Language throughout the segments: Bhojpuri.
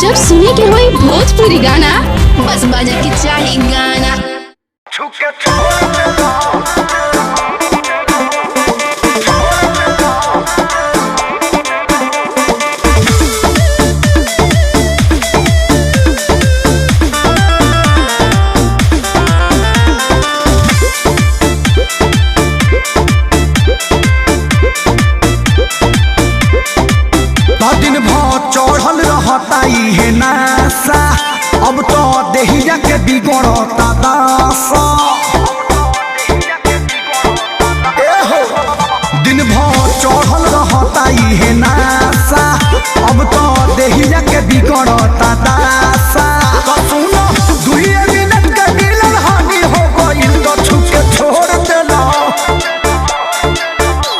जब सुने के होई भोजपुरी गाना, बस बजे के चाही गाना। दिन भर चढ़ल रहता इहे नासा, अब तो देहिया के बिगड़ता दासा। ए हो, दिन भर चढ़ल रहता इहे नासा, अब तो देहिया के बिगड़ता दासा। तो सुनो, दुइये मिनट के मिलन हानि हो गइल, तो छुके छोड़ देला,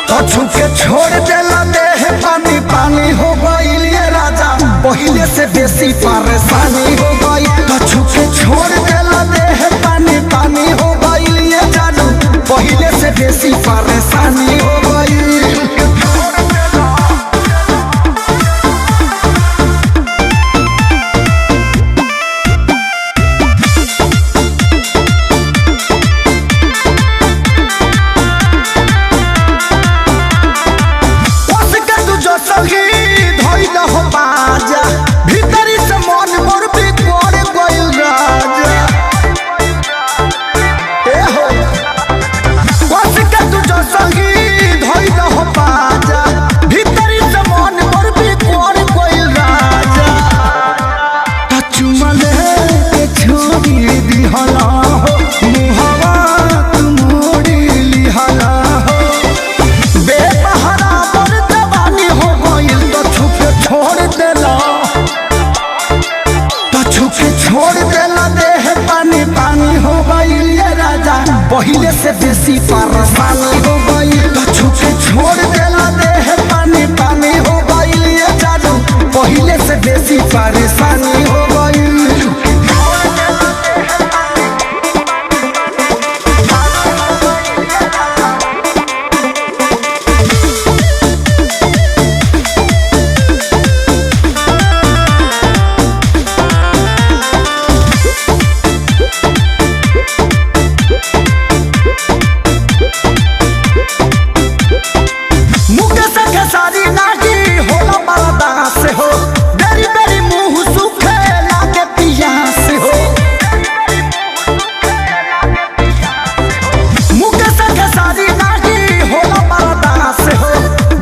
तो छुके छोड़ देला। देह पानी पानी हो गइल ये राजा, पहिले से बेसी परेशानी हो गइल। तो छुके छोड़ देला, देह पानी पानी हो गइल ये जानू, पहिले से बेसी परेशानी हो गइल। उसके तू जो संगी धइल हो बाजा, भीतरी से मन मोर बिगड़ गइल राजा। ए हो, उसके तू जो संगी धइल हो बाजा, भीतरी से मन मोर बिगड़ गइल राजा। त चुमले के छोड़ी दिहला हो, मुहवा तू मोड़ी लिहला हो। बेपहरा पर जवानी हो गइल, तो छुपे छोड़ देला, तो छुपे छोड़ देला। देह पानी पानी हो गइल ये राजा, पहिले से बेसी परेशानी हो गइल। तो छुपे छोड़ देला, देह पानी पानी हो गइल ये जादू, पहिले से बेसी परेशानी हो गइल। मुकेश के सारी नागी होला मरदा से हो, बेरी बेरी मुंह सुखे लागे पिया से हो। मुकेश के सारी नागी होला मरदा से हो,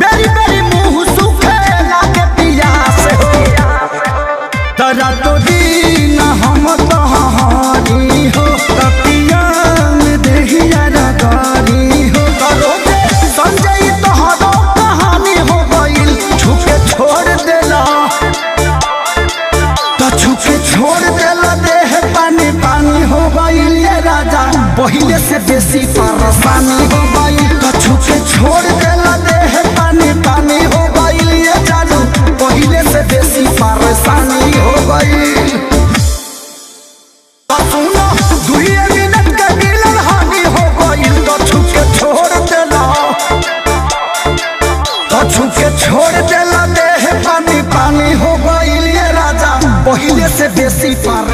बेरी बेरी मुंह सुखे लागे पिया से हो। तरा तो दीन हम तहारी हो, तपिया में देहिया रगारी हो। करो दे संजय तोहरो कहानी हो गइल, छुपे छोड़ देला, तो छुपे छोड़ देला। देह पानी पानी हो गइल ये राजा, पहिले से बेसी परेशानी हो गइल। तो छुपे छोड़ देला, देह पानी पानी हो गइल ये जानू, पहिले से बेसी परेशानी हो गइल। तो सुनो, दुइये मिनट के मिलन हानि हो गइल, तो छुपके छोड़ देला, तो छुपके छोड़ देला। देह पानी पानी हो गइल ये राजा, पहिले से बेसी परेशानी।